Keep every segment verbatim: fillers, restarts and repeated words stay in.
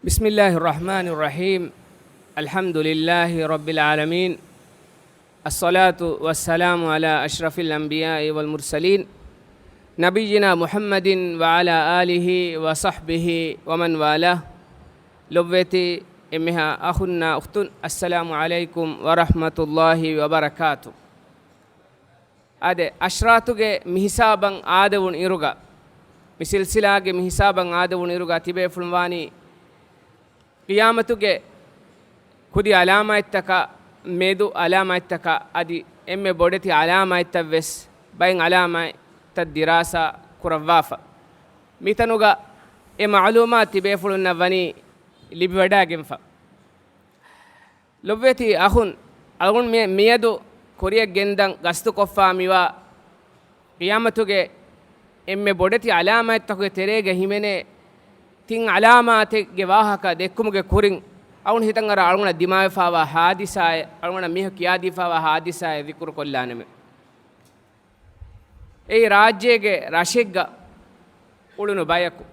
بسم الله الرحمن الرحيم. الحمد لله رب العالمين. الصلاة والسلام على أشرف الأنبياء والمرسلين، نبينا محمد وعلى آله وصحبه ومن والاه. ލޮބުވެތި އެންމެހާ އަޚުންނާ އުޚްތުން، السلام عليكم ورحمة الله وبركاته. އާދެ، އަޝްރާތުގެ މި ހިސާބަށް އާދެވުނު އިރުގަ، މި ސިލްސިލާގެ މި ހިސާބަށް އާދެވުނު އިރުގަ ތިބޭފުޅުން ވާނީ ޤިޔާމަތުގެ ކުދި އަލާމާތްތަކާ މެދު އަލާމާތްތަކާ އަދި އެންމެ ބޮޑެތި އަލާމާތްތައް ވެސް ބައެއް އަލާމާތްތައް ދިރާސާ ކުރައްވާފަ. މިތަނުގަ އެ މަޢުލޫމާތު ތިބޭފުޅުންނަށް ވަނީ ލިބިވަޑައިގެންފަ. ލޮބުވެތި އަޚުން، އަޅުގަނޑު މި-، މިއަދު ކުރިއަށް ގެންދަން ގަސްތުކޮށްފާ މިވާ ޤިޔާމަތުގެ އެންމެ ބޮޑެތި އަލާމާތްތަކުގެ ތެރޭގަ ހިމެނޭ ތިން އަލާމާތެއްގެ ވާހަކަ ދެއްކުމުގެ ކުރިން، އަޅުގަނޑު ހިތަށް އަރާ އަޅުގަނޑަށް ދިމާވެފާވާ ޙާދިސާއެއް، އަޅުގަނޑަށް މީހަކު ކިޔާދީފާވާ ޙާދިސާއެއް ޛިކުރު ކޮށްލާނަމޭ. އެއީ ރާއްޖޭގެ ރަށެއްގަ އުޅުނު ބަޔަކު،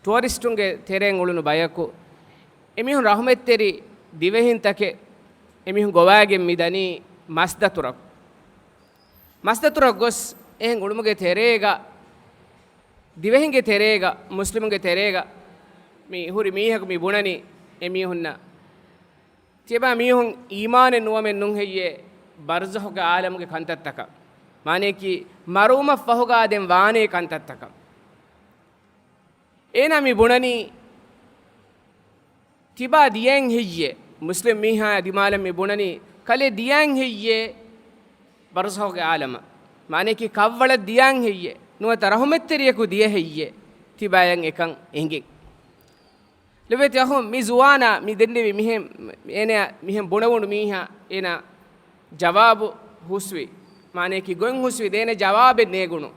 ޓުއަރިސްޓުންގެ ތެރެއިން އުޅުނު ބަޔަކު، އެމީހުން ރަޙުމަތްތެރި ދިވެހިންތަކެއް އެމީހުން ގޮވައިގެން މިދަނީ މަސްދަތުރަކު. މަސްދަތުރަށް ގޮސް އެހެން އުޅުމުގެ ތެރޭގަ، ދިވެހިންގެ ތެރޭގަ، މުސްލިމުންގެ ތެރޭގަ މި ހުރި މީހަކު މި ބުނަނީ އެމީހުންނަށް، ތިޔަބަ މީހުން އީމާނެއް ނުވަމެއް ނޫން ހެއްޔޭ ބަރްޒަޚުގެ އާލަމުގެ ކަންތައްތަކަށް؟ މާނަޔަކީ މަރުވުމަށްފަހުގަ ދެން ވާނޭ ކަންތައްތަކަށް. އޭނާ މި ބުނަނީ، ތިބާ ދިޔައިން ހެއްޔޭ؟ މުސްލިމް މީހާ ދިމާލަށް މި ބުނަނީ، ކަލޭ ދިޔައިން ހެއްޔޭ ބަރްޒަޚުގެ އާލަމަށް؟ މާނަޔަކީ ކަށްވަޅަށް ދިޔައިން ހެއްޔޭ؟ ނުވަތަ ރަޙުމަތްތެރިޔަކު ދިޔަ ހެއްޔޭ؟ ތިބާޔަށް އެކަން އެނގެން. ލޮބުވެތި އަޚުން، މި ޒުވާނާ މި ދެންނެވި މިހެން، އޭނަ މިހެން ބުނެވުނު މީހާ އޭނަ ޖަވާބު ހުސްވި، މާނަޔަކީ ގޮތް ހުސްވި، ދޭނެ ޖަވާބެއް ނޭގުނު.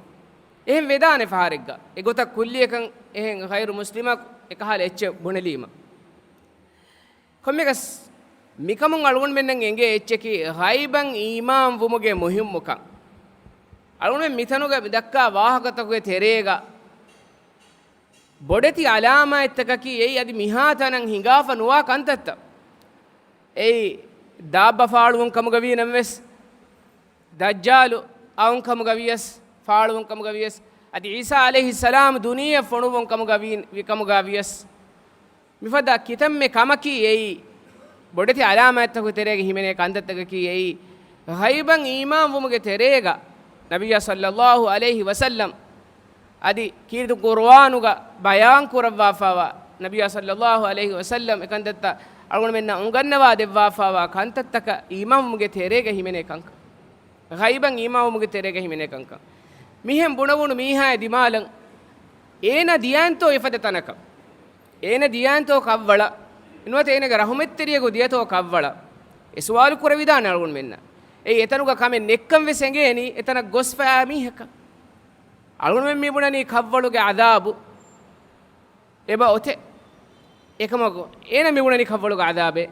އެހެން ވެދާނެ ފަހަރެއްގަ އެގޮތަށް ކުއްލިއަކަށް އެހެން ޣައިރު މުސްލިމަކު އެކަހަލަ އެއްޗެއް ބުނެލީމަ. ކޮންމެއަކަސް މިކަމުން އަޅުގަނޑުމެންނަށް އެނގޭ އެއްޗަކީ ޣައިބަށް އީމާން ވުމުގެ މުހިއްމުކަން. އަޅުގަނޑުމެން މިތަނުގަ މި ދައްކާ ވާހަކަތަކުގެ ތެރޭގަ ބޮޑެތި އަލާމާތްތަކަކީ އެއީ އަދި މިހާތަނަށް ހިނގާފަ ނުވާ ކަންތައްތައް. އެއީ ދާއްބަ ފާޅުވުން ކަމުގަ ވީ ނަމަވެސް، ދައްޖާލު އައުން ކަމުގަ ވިޔަސް، ފާޅުވުން ކަމުގަ ވިޔަސް، އަދި ޢީސާ ޢަލައިހިއްސަލާމް ދުނިޔެއަށް ފޮނުވުން ކަމުގަ ވީ، ވި ކަމުގަ ވިޔަސް، މިފަދަ ކިތަންމެ ކަމަކީ އެއީ ބޮޑެތި އަލާމާތްތަކުގެ ތެރޭގަ ހިމެނޭ ކަންތައްތަކަކީ އެއީ ޣައިބަށް އީމާން ވުމުގެ ތެރޭގަ ނަބިއްޔާ ޞައްލައްލާހު ޢަލައިހި ވަސައްލަމް އަދި ކީރިތި ޤުރުއާނުގަ ބަޔާން ކުރައްވާފައިވާ، ނަބިއްޔާ ޞައްލައްލާހު ޢަލައިހި ވަސައްލަމް އެކަންތައްތައް އަޅުގަނޑުމެންނަށް އުނގަންނަވާ ދެއްވާފައިވާ ކަންތައްތަކަށް އީމާންވުމުގެ ތެރޭގަ ހިމެނޭ ކަންކަން. ޣައިބަށް އީމާންވުމުގެ ތެރޭގަ ހިމެނޭ ކަންކަން. މިހެން ބުނެވުނު މީހާގެ ދިމާލަށް އޭނަ ދިޔައިންތޯ އެފަދަ ތަނަކަށް؟ އޭނަ ދިޔައިންތޯ ކަށްވަޅަށް؟ ނުވަތަ އޭނަގެ ރަޙުމަތްތެރިޔަކު ދިޔަތޯ ކަށްވަޅަށް؟ އެ ސުވާލު ކުރެވިދާނެ އަޅުގަނޑުމެންނަށް. އެއީ އެތަނުގަ ކަމެއް ނެއްކަން ވެސް އެނގޭނީ އެތަނަށް ގޮސްފައި މީހަކަށް. އަޅުގަނޑުމެން މި ބުނަނީ ކަށްވަޅުގެ ޢަޛާބު އެބަ އޮތޭ. އެކަމަކު އޭނަ މި ބުނަނީ ކަށްވަޅުގެ ޢަޛާބެއް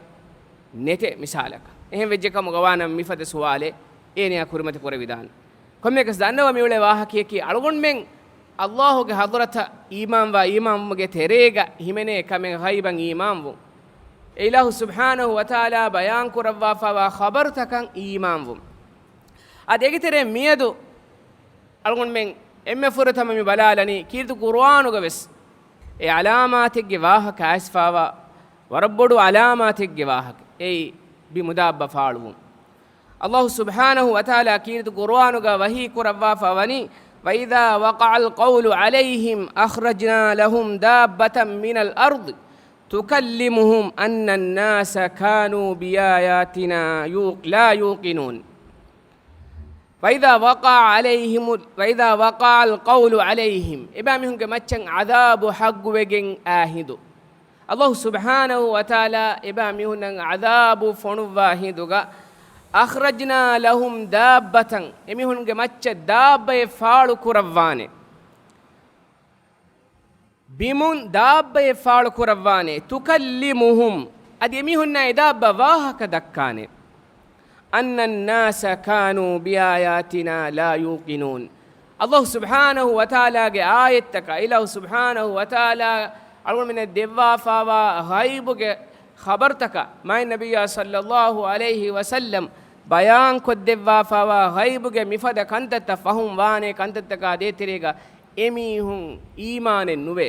ނެތޭ މިސާލަކަށް. އެހެން ވެއްޖެ ކަމުގަ ވާނަމަ މިފަދަ ސުވާލެއް އޭނަޔާ ކުރިމަތި ކުރެވިދާނެ. ކޮންމެއަކަސް ދަންނަވަ މިއުޅޭ ވާހަކަޔަކީ އަޅުގަނޑުމެން ﷲ ގެ ޙަޟްރަތަށް އީމާންވާ އީމާންވުމުގެ ތެރޭގަ ހިމެނޭ ކަމެއް ޣައިބަށް އީމާންވުން. އެ އިލާހު ސުބްޙާނަހު ވަތަޢާލާ ބަޔާން ކުރައްވާފައިވާ ޚަބަރުތަކަށް އީމާންވުން. އަދި އޭގެ ތެރެއިން މިއަދު އަޅުގަނޑުމެން އެންމެ ފުރަތަމަ މި ބަލާލަނީ ކީރިތި ޤުރުއާނުގަ ވެސް އެ އަލާމާތެއްގެ ވާހަކަ އައިސްފައިވާ ވަރަށް ބޮޑު އަލާމާތެއްގެ ވާހަކަ. އެއީ ބިމު ދާއްބަ ފާޅުވުން. ﷲ ސުބްޙާނަހު ވަތަޢާލާ ކީރިތި ޤުރުއާނުގަ ވަޙީ ކުރައްވާފަ ވަނީ، وَإِذَا وَقَعَ الْقَوْلُ عَلَيْهِمْ أَخْرَجْنَا لَهُمْ دَابَّةً مِنَ الْأَرْضِ تُكَلِّمُهُمْ أَنَّ النَّاسَ كَانُوا بِآيَاتِنَا يُوق-، لَا يُوقِنُونَ. وَإِذَا وَقَعَ عَلَيْهِمُ، وَإِذَا وَقَعَ الْقَوْلُ عَلَيْهِمْ، އެބައިމީހުންގެ މައްޗަށް ޢަޛާބު ޙައްޤުވެގެން އާ ހިނދު. ﷲ ސުބްޙާނަހު ވަތަޢާލާ އެބައިމީހުންނަށް ޢަޛާބު ފޮނުއްވާ ހިނދުގަ، أَخْرَجْنَا لَهُمْ دَابَّةً، އެމީހުންގެ މައްޗަށް ދާއްބައެއް ފާޅު ކުރައްވާނެ. ބިމުން ދާއްބައެއް ފާޅު ކުރައްވާނެ، تُكَلِّمُهُمْ، އަދި އެމީހުންނަށް އެ ދާއްބަ ވާހަކަ ދައްކާނެ. أَنَّ النَّاسَ كَانُوا بِآيَاتِنَا لَا يُوقِنُونَ. ﷲ ސުބްޙާނަހު ވަތަޢާލާގެ އާޔަތްތަކަށް، އިލާހު ސުބްޙާނަހު ވަތަޢާލާ އަޅުގަނޑުމެންނަށް ދެއްވާފާވާ ޣައިބުގެ ޚަބަރުތަކަށް، މާތް ނަބިއްޔާ ޞައްލައްލާހު ޢަލައިހި ވަސައްލަމް ބަޔާންކޮށްދެއްވާފާވާ ޣައިބުގެ މިފަދަ ކަންތައްތައް ފަހުން ވާނެ ކަންތައްތަކާ ދޭތެރޭގަ އެމީހުން އީމާނެއް ނުވޭ.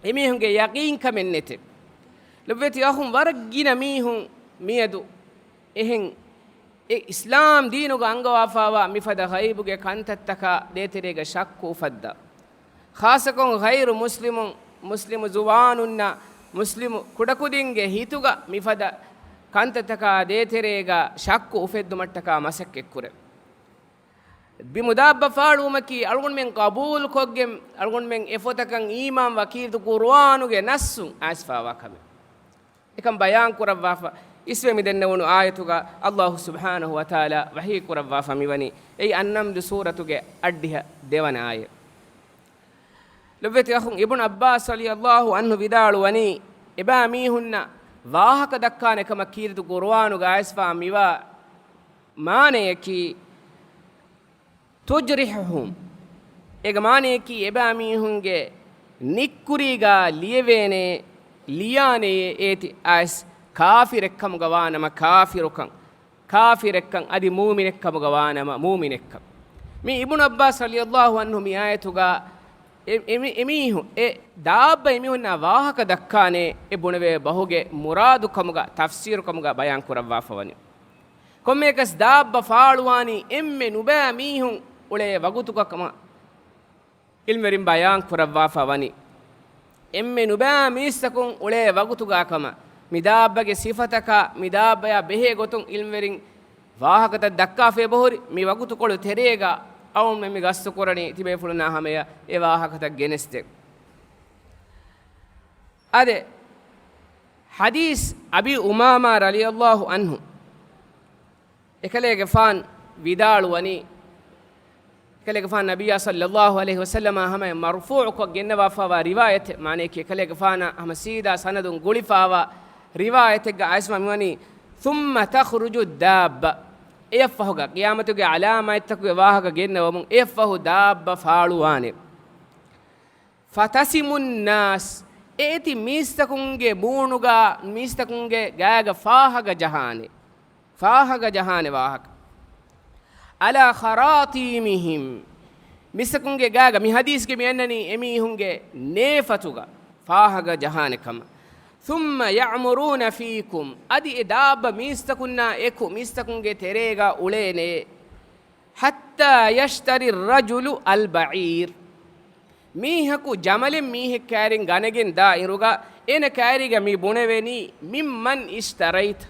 އެމީހުންގެ ޔަޤީންކަމެއް ނެތެ. ލޮބުވެތި އަޚުން، ވަރަށް ގިނަ މީހުން މިއަދު އެހެން އެ އިސްލާމް ދީނުގަ އަންގަވާފާވާ މިފަދަ ޣައިބުގެ ކަންތައްތަކާ ދޭތެރޭގަ ޝައްކު އުފައްދާ. ޚާއްޞަކޮށް ޣައިރު މުސްލިމުން، މުސްލިމު ޒުވާނުންނާ މުސްލިމު ކުޑަކުދިންގެ ހިތުގަ މިފަދަ ކަންތައްތަކާ ދޭތެރޭގަ ޝައްކު އުފެއްދުމަށްޓަކާ މަސައްކަތްކުރޭ. ބިމު ދާއްބަ ފާޅުވުމަކީ އަޅުގަނޑުމެން ޤަބޫލުކޮށްގެން އަޅުގަނޑުމެން އެ ފޮތަކަށް އީމާންވާ ކީރިތި ޤުރުއާނުގެ ނައްސުން އައިސްފާވާ ކަމެއް. އެކަން ބަޔާން ކުރައްވާފަ އިސްވެ މި ދެންނެވުނު އާޔަތުގަ ﷲ ސުބްޙާނަހު ވަތަޢާލާ ވަޙީ ކުރައްވާފަ މިވަނީ އެއީ އައްނަމްލު ސޫރަތުގެ އަށްޑިހަ ދެވަނަ އާޔަތް. ލޮބުވެތި އަޚުން، އިބްނު ޢައްބާސް ރަޟިޔަﷲ ޢަންހު ވިދާޅުވަނީ، އެބައިމީހުންނަށް ވާހަކަ ދައްކާނެ ކަމަށް ކީރިތި ޤުރުއާނުގަ އައިސްފާ މިވާ މާނަޔަކީ، ތުޖްރިޙުހުމް. އޭގެ މާނަޔަކީ، އެބައިމީހުންގެ ނިއްކުރީގަ ލިޔެވޭނެ، ލިޔާނެޔޭ އޭތި އައިސް ކާފިރެއްކަމުގަ ވާނަމަ ކާފިރުކަން، ކާފިރެއްކަން އަދި މޫމިނެއްކަމުގަ ވާނަމަ މޫމިނެއްކަން. މި އިބްނު ޢައްބާސް ރަޟިޔަﷲ ޢަންހު މި އާޔަތުގަ އެ، އެ، އެމީހުން، އެ ދާއްބަ އެމީހުންނާ ވާހަކަ ދައްކާނެ އެ ބުނެވޭ ބަހުގެ މުރާދުކަމުގަ ތަފްސީރުކަމުގަ ބަޔާން ކުރައްވާފަ ވަނީ. ކޮންމެއަކަސް ދާއްބަ ފާޅުވާނީ އެންމެ ނުބައި މީހުން އުޅޭ ވަގުތުގަ ކަމަށް ޢިލްމުވެރިން ބަޔާން ކުރައްވާފަ ވަނީ. އެންމެ ނުބައި މީސްތަކުން އުޅޭ ވަގުތުގަ ކަމަށް މި ދާއްބަގެ ސިފަތަކާ މި ދާއްބަޔާ ބެހޭ ގޮތުން ޢިލްމުވެރިން ވާހަކަތައް ދައްކާފައި ބަހުރި މި ވަގުތުކޮޅު ތެރޭގަ އައުމެ މި ގަސްތުކުރަނީ ތިބޭފުޅުންނާ ހަމަޔަށް އެ ވާހަކަތައް ގެނެސްދޭ. އާދެ، ޙަދީޘް އަބީ އުމާމާ ރަޟިޔަﷲ ޢަންހު އެކަލޭގެފާން ވިދާޅުވަނީ، އެކަލޭގެފާން ނަބިއްޔާ ޞައްލަﷲ ޢަލައިހި ވަސައްލަމާ ހަމަޔަށް މަރުފޫޢުކޮށް ގެންނަވާފައިވާ ރިވާޔަތެއް، މާނަޔަކީ އެކަލޭގެފާނާ ހަމަ ސީދާ ސަނަދުން ގުޅިފައިވާ ރިވާޔަތެއްގަ އައިސްމާ މިވަނީ، ثُمَّ تَخْرُجُ الدَّابَّةُ، އެއަށްފަހުގަ ޤިޔާމަތުގެ ޢަލާމާތްތަކުގެ ވާހަކަ ގެންނަވަމުން އެއަށްފަހު ދާއްބަ ފާޅުވާނެ. فَتَسِمُ النَّاسُ، އޭތި މީސްތަކުންގެ މޫނުގަ، މީސްތަކުންގެ ގާގަ ފާހަގަ ޖަހާނެ. ފާހަގަ ޖަހާނެ ވާހަކަ. عَلَى خَرَاطِيمِهِمْ، މީސްތަކުންގެ ގާގަ، މި ޙަދީޘްގެ މި އަންނަނީ އެމީހުންގެ ނޭފަތުގަ ފާހަގަ ޖަހާނެ ކަމަށް. ثُمَّ يَعْمُرُونَ فِيكُمْ، އަދި އެ ދާއްބަ މީސްތަކުންނާ އެކު މީސްތަކުންގެ ތެރޭގަ އުޅޭނެ. حَتَّى يَشْتَرِيَ الرَّجُلُ الْبَعِيرَ، މީހަކު ޖަމަލެއް މީހެއް ކައިރިން ގަނެގެން ދާ އިރުގަ، އޭނަ ކައިރީގަ މި ބުނެވެނީ، مِمَّنِ اشْتَرَيْتَ،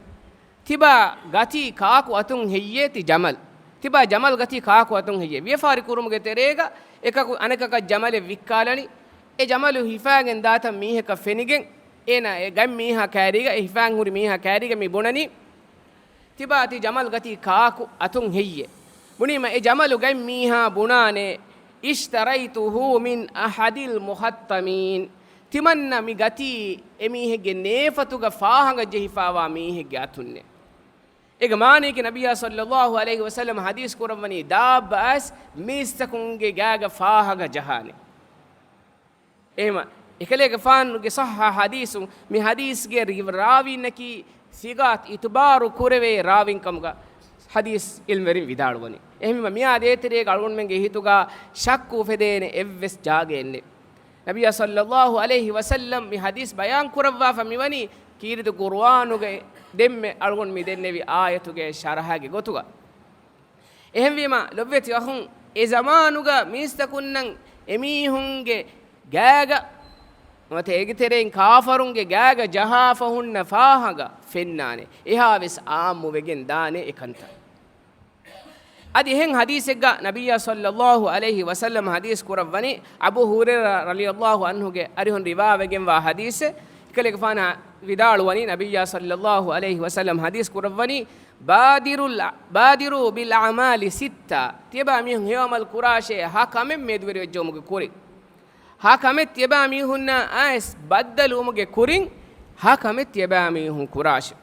ތިބާ ގަތީ ކާކު އަތުން ހެއްޔޭ ތި ޖަމަލް؟ ތިބާ ޖަމަލް ގަތީ ކާކު އަތުން ހެއްޔޭ؟ ވިޔަފާރި ކުރުމުގެ ތެރޭގަ އެކަކު އަނެކަކަށް ޖަމަލެއް ވިއްކާލަނީ. އެ ޖަމަލު ހިފާގެން ދާތަން މީހަކަށް ފެނިގެން، އޭނަ އެ ގަތް މީހާ ކައިރީގަ، އެ ހިފާން ހުރި މީހާ ކައިރީގަ މި ބުނަނީ، ތިބާ ތި ޖަމަލް ގަތީ ކާކު އަތުން ހެއްޔޭ؟ ބުނީމަ އެ ޖަމަލު ގަތް މީހާ ބުނާނެ، اشْتَرَيْتُهُ مِنْ أَحَدِ الْمُخَطَّمِينَ، ތިމަންނަ މި ގަތީ އެމީހެއްގެ ނޭފަތުގަ ފާހަގަ ޖެހިފާވާ މީހެއްގެ އަތުންނޭ. އޭގެ މާނައަކީ ނަބިއްޔާ ޞައްލަﷲ ޢަލައިހި ވަސައްލަމަ ޙަދީޘް ކުރައްވަނީ ދާއްބައަސް މީސްތަކުންގެ ގާގަ ފާހަގަ ޖަހާނެ. އެހެމަ، އެކަލޭގެފާނުގެ ޞައްޙަ ޙަދީޘު، މި ޙަދީޘްގެ ރި-، ރާވީންނަކީ ސިގާތް އިތުބާރު ކުރެވޭ ރާވީން ކަމުގަ ޙަދީޘް ޢިލްމުވެރިން ވިދާޅުވަނީ. އެހެންވީމަ، މިއާ ދޭތެރޭގަ އަޅުގަނޑުމެންގެ ހިތުގަ ޝައްކު އުފެދޭނެ އެއްވެސް ޖާގައެއް ނެތް. ނަބިއްޔާ ޞައްލަﷲ ޢަލައިހި ވަސައްލަމް މި ޙަދީޘް ބަޔާން ކުރައްވާފަ މިވަނީ ކީރިތި ޤުރުއާނުގައި ދެންމެ އަޅުގަނޑު މި ދެންނެވި އާޔަތުގެ ޝަރަޙަގެ ގޮތުގަ. އެހެންވީމަ، ލޮބުވެތި އަޚުން، އެ ޒަމާނުގަ މީސްތަކުންނަށް އެމީހުންގެ ގާގަ ނުވަތަ އޭގެ ތެރެއިން ކާފަރުންގެ ގާގަ ޖަހާފަ ހުންނަ ފާހަގަ ފެންނާނެ. އެހާވެސް ޢާއްމުވެގެން ދާނެ އެކަންތައް. އަދި އެހެން ޙަދީޘެއްގަ ނަބިއްޔާ ޞައްލަﷲ ޢަލައިހި ވަސައްލަމަ ޙަދީޘް ކުރައްވަނީ، އަބޫ ހުރައިރާ ރަޟިޔަﷲ ޢަންހުގެ އަރިހުން ރިވާވެގެންވާ ޙަދީޘެއް. އެކަލޭގެފާނާ ވިދާޅުވަނީ، ނަބިއްޔާ ޞައްލަﷲ ޢަލައިހި ވަސައްލަމަ ޙަދީޘް ކުރައްވަނީ، بَادِرُوا، بَادِرُوا بِالْأَعْمَالِ سِتَّةً، ތިޔަބައިމީހުން ހެޔޮޢަމަލު ކުރާށޭ، ހަ ކަމެއް މެދުވެރިވެއްޖެވުމުގެ ކުރިން. ހަ ކަމެއް ތިޔަބައިމީހުންނާ އައިސް ބައްދަލުވުމުގެ ކުރިން، ހަ ކަމެއް ތިޔަބައިމީހުން ކުރާށޭ.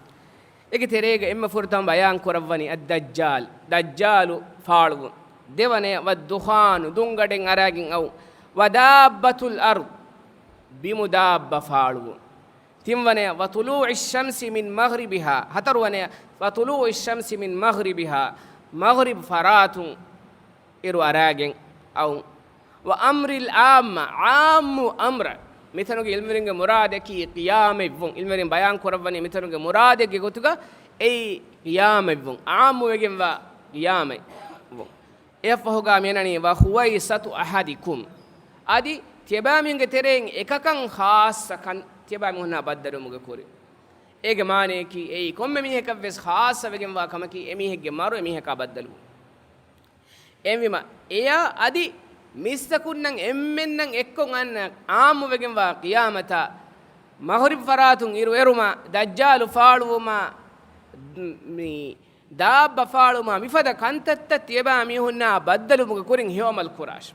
އޭގެ ތެރޭގަ އެންމެ ފުރަތަމަ ބަޔާން ކުރައްވަނީ އައްދައްޖާލް، ދައްޖާލު ފާޅުވުން. ދެވަނަޔަށް ވައްދުޚާނު، ދުންގަޑެއް އަރާގެން އައުން. وَدَابَّةُ الْأَرْضِ، ބިމު ދާއްބަ ފާޅުވުން. ތިންވަނަޔަށް، وطلوع الشمس من مغربها. ހަތަރުވަނަޔަށް، وطلوع الشمس من مغربها، މަޣްރިބް ފަރާތުން އިރު އަރާގެން އައުން. وأمر العامة، ޢާއްމު އަމްރަށް. މިތަނުގެ ޢިލްމުވެރިންގެ މުރާދަކީ ޤިޔާމަތްވުން. ޢިލްމުވެރިން ބަޔާން ކުރައްވަނީ މިތަނުގެ މުރާދެއްގެ ގޮތުގަ އެއީ ޤިޔާމަތްވުން. ޢާއްމުވެގެންވާ ޤިޔާމަތްވުން. އެއަށްފަހުގަ މިއަންނަނީ وخويصة أحدكم. އަދި ތިޔަބައިމީހުންގެ ތެރެއިން އެކަކަށް ޚާއްޞަކަން ތިޔަބައިމީހުންނާ ބައްދަލުވުމުގެ ކުރިން. އޭގެ މާނަޔަކީ އެއީ ކޮންމެ މީހަކަށްވެސް ޚާއްޞަވެގެންވާ ކަމަކީ އެމީހެއްގެ މަރު އެމީހަކާ ބައްދަލުވުން. އެހެންވީމަ، އެޔާ އަދި މީސްތަކުންނަށް އެންމެންނަށް އެއްކޮށް އަންނަ ޢާއްމުވެގެންވާ ޤިޔާމަތާ، މަޣްރިބް ފަރާތުން އިރުއެރުމާ، ދައްޖާލު ފާޅުވުމާ، މި ދާއްބަ ފާޅުވުމާ، މިފަދަ ކަންތައްތައް ތިޔަބައިމީހުންނާ ބައްދަލުވުމުގެ ކުރިން ހެޔޮޢަމަލު ކުރާށި.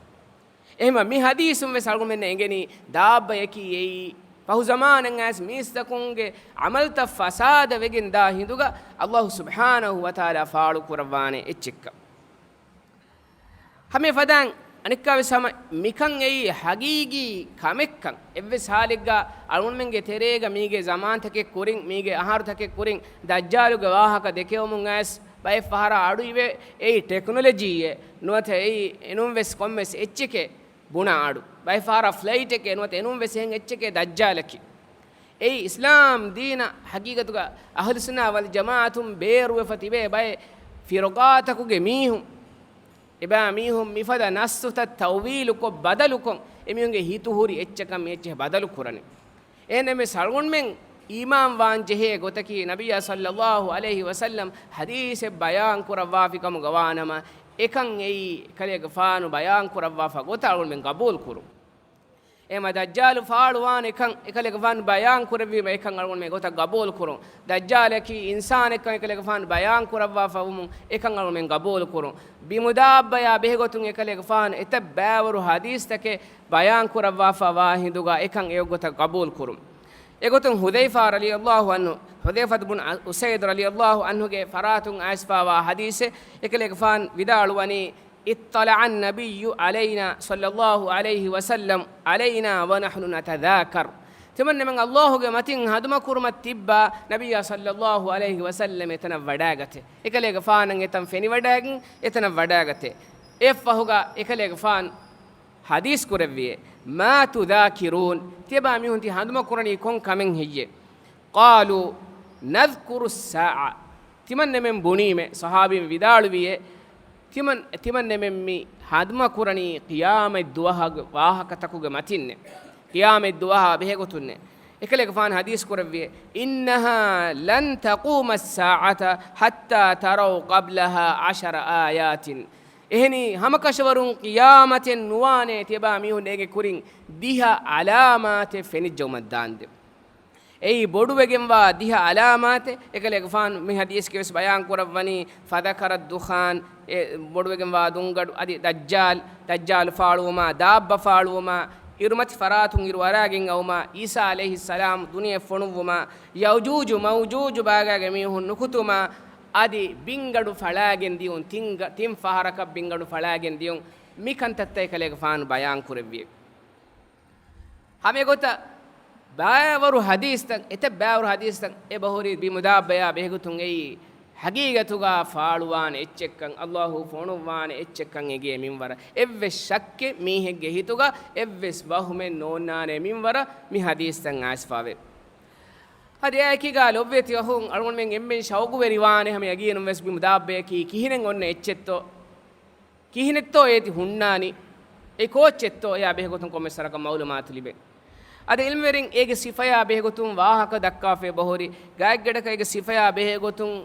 އެހެންވީމަ، މި ޙަދީޘުން ވެސް އަޅުގަނޑުމެންނަށް އެނގެނީ، ދާއްބަޔަކީ އެއީ، ފަހު ޒަމާނަށް އައިސް މީސްތަކުންގެ ޢަމަލުތައް ފަސާދަ ވެގެން ދާ ހިނދުގަ، ﷲ ސުބްޙާނަހޫ ވަތަޢާލާ ފާޅު ކުރައްވާނެ އެއްޗެއްކަން. ހަމަ އެފަދައިން އަނެއްކާވެސް ހަމަ މިކަން އެއީ ޙަޤީޤީ ކަމެއްކަން. އެއްވެސް ޙާލެއްގަ އަޅުގަނޑުމެންގެ ތެރޭގަ މީގެ ޒަމާންތަކެއް ކުރިން، މީގެ އަހަރުތަކެއް ކުރިން ދައްޖާލުގެ ވާހަކަ ދެކެވުމުން އައިސް ބައެއް ފަހަރަށް އަޑު އިވޭ. އެއީ ޓެކްނޮލޮޖީއެއް ނުވަތަ އެއީ އެނޫންވެސް ކޮންމެސް އެއްޗެކޭ ބުނާ އަޑު. ބައެއް ފަހަރަށް ފްލައިޓެކޭ ނުވަތަ އެނޫންވެސް އެހެން އެއްޗެކޭ ދައްޖާލަކީ. އެއީ އިސްލާމް ދީނަށް ޙަޤީޤަތުގަ އަހުލުސުންނާ ވަލްޖަމާޢަތުން ބޭރުވެފަ ތިބޭ ބައެއް ފިރުޤާތަކުގެ މީހުން، އެބައިމީހުން މިފަދަ ނައްޞުތައް ތައުވީލުކޮށް ބަދަލުކޮށް، އެމީހުންގެ ހިތު ހުރި އެއްޗަކަށް މި އެއްޗެހި ބަދަލު ކުރަނީ. އެހެންނަމަވެސް އަޅުގަނޑުމެން އީމާންވާން ޖެހޭ ގޮތަކީ، ނަބިއްޔާ ޞައްލައްލާހު ޢަލައިހި ވަސައްލަމް ޙަދީޘެއް ބަޔާން ކުރައްވާފި ކަމުގަ ވާނަމަ، އެކަން އެއީ އެކަލޭގެފާނު ބަޔާން ކުރައްވާފަ ގޮތަށް އަޅުގަނޑުމެން ގަބޫލު ކުރުން. އެހެންވީމަ ދައްޖާލު ފާޅުވާނެ ކަން އެކަލޭގެފާނު ބަޔާން ކުރެއްވީމަ އެކަން އަޅުގަނޑުމެން ގޮތަށް ގަބޫލު ކުރުން. ދައްޖާލަކީ އިންސާނެއްކަން އެކަލޭގެފާނު ބަޔާން ކުރައްވާފަ ވުމުން އެކަން އަޅުގަނޑުމެން ގަބޫލު ކުރުން. ބިމުދާއްބަޔާ ބެހޭގޮތުން އެކަލޭގެފާނު އެތައް ބައިވަރު ޙަދީޘްތަކެއް ބަޔާން ކުރައްވާފަ ވާ ހިނދުގަ އެކަން އެއޮއްގޮތަށް ގަބޫލު ކުރުން. އެގޮތުން ޙުޛައިފާ ރަޟިޔައްލާހު ޢަންހު، ޙުޛައިފަތު ބުން އުސައިދު ރަޟިޔައްލާހު ޢަންހުގެ ފަރާތުން އައިސްފަ ވާ ޙަދީޘެއް، އެކަލޭގެފާނު ވިދާޅުވަނީ، اطلع النبي علينا صلى الله عليه وسلم علينا ونحن نتذاكر. ތިމަންނަމެން ﷲ ގެ މަތިން ހަނދުމަކުރުމަށް ތިއްބާ، ނަބިއްޔާ ޞައްލައްލާހު ޢަލައިހި ވަސައްލަމް އެތަނަށް ވަޑައިގަތެ. އެކަލޭގެފާނަށް އެތަން ފެނިވަޑައިގެން އެތަނަށް ވަޑައިގަތެ. އެއަށްފަހުގަ އެކަލޭގެފާނު ޙަދީޘް ކުރެއްވިއޭ، ما تذاكرون؟ ތިޔަބައިމީހުން ތި ހަނދުމަކުރަނީ ކޮން ކަމެއް ހެއްޔޭ؟ قالوا نذكر الساعة. ތިމަންނަމެން ބުނީމޭ، ޞަޙާބީން ވިދާޅުވިއޭ، ތިމަން، ތިމަންނަމެން މި ހަނދުމަކުރަނީ ޤިޔާމަތް ދުވަހުގެ ވާހަކަތަކުގެ މަތިންނޭ. ޤިޔާމަތް ދުވަހާ ބެހޭގޮތުންނޭ. އެކަލޭގެފާނު ޙަދީޘް ކުރެއްވިއޭ، إنها لن تقوم الساعة حتى تروا قبلها عشر آيات. އެހެނީ، ހަމަކަށަވަރުން ޤިޔާމަތެއް ނުވާނޭ ތިޔަބައިމީހުން އޭގެ ކުރިން ދިހަ ޢަލާމާތެއް ފެނިއްޖައުމަށް ދާންދެން. އެއީ ބޮޑުވެގެންވާ ދިހަ ޢަލާމާތެއް. އެކަލޭގެފާނު މި ޙަދީޘްގައިވެސް ބަޔާން ކުރައްވަނީ، فذكر الدخان، އެ ބޮޑުވެގެންވާ ދުންގަޑު، އަދި ދައްޖާލް، ދައްޖާލު ފާޅުވުމާ، ދާއްބަ ފާޅުވުމާ، އިރުމަތި ފަރާތުން އިރު އަރާގެން އައުމާ، ޢީސާ ޢަލައިހިއްސަލާމް ދުނިޔެ ފޮނުއްވުމާ، ޔައުޖޫޖު މައުޖޫޖު ބާގާގެ މީހުން ނުކުތުމާ، އަދި ބިންގަނޑު ފަޅާގެން ދިޔުން، ތިން ގަ-، ތިން ފަހަރަކަށް ބިންގަނޑު ފަޅާގެން ދިޔުން، މި ކަންތައްތައް އެކަލޭގެފާނު ބަޔާން ކުރެއްވި. ހަމައެގޮތަށް ބައިވަރު ޙަދީޘްތައް، އެތައް ބައިވަރު ޙަދީޘްތައް އެބަހުރި ބިމުދާއްބަޔާ ބެހޭގޮތުން އެއީ ޙަޤީޤަތުގަ ފާޅުވާނެ އެއްޗެއްކަން، ﷲ ފޮނުއްވާނެ އެއްޗެއްކަން އެނގޭ މިންވަރަށް. އެއްވެސް ޝައްކެއް މީހެއްގެ ހިތުގަ އެއްވެސް ވަހުމެއް ނޯންނާނެ މިންވަރަށް މި ޙަދީޘްތައް އައިސްފަވޭ. އަދި އެއާއެކީގަ ލޮބުވެތި އަޚުން އަޅުގަނޑުމެން އެންމެން ޝައުގުވެރިވާނެ ހަމަ ޔަގީނުންވެސް ބިމުދާއްބަޔަކީ ކިހިނެއް އޮންނަ އެއްޗެއްތޯ؟ ކިހިނެއްތޯ އޭތި ހުންނާނީ؟ އެ ކޯއްޗެއްތޯ؟ އެޔާ ބެހޭގޮތުން ކޮންމެސް ވަރަކަށް މައުލޫމާތު ލިބޭ. އަދި ޢިލްމުވެރިން އޭގެ ސިފަޔާ ބެހޭގޮތުން ވާހަކަ ދައްކާފައި ބަހުރި، ގާތްގަޑަކަށް އޭގެ ސިފަޔާ ބެހޭގޮތުން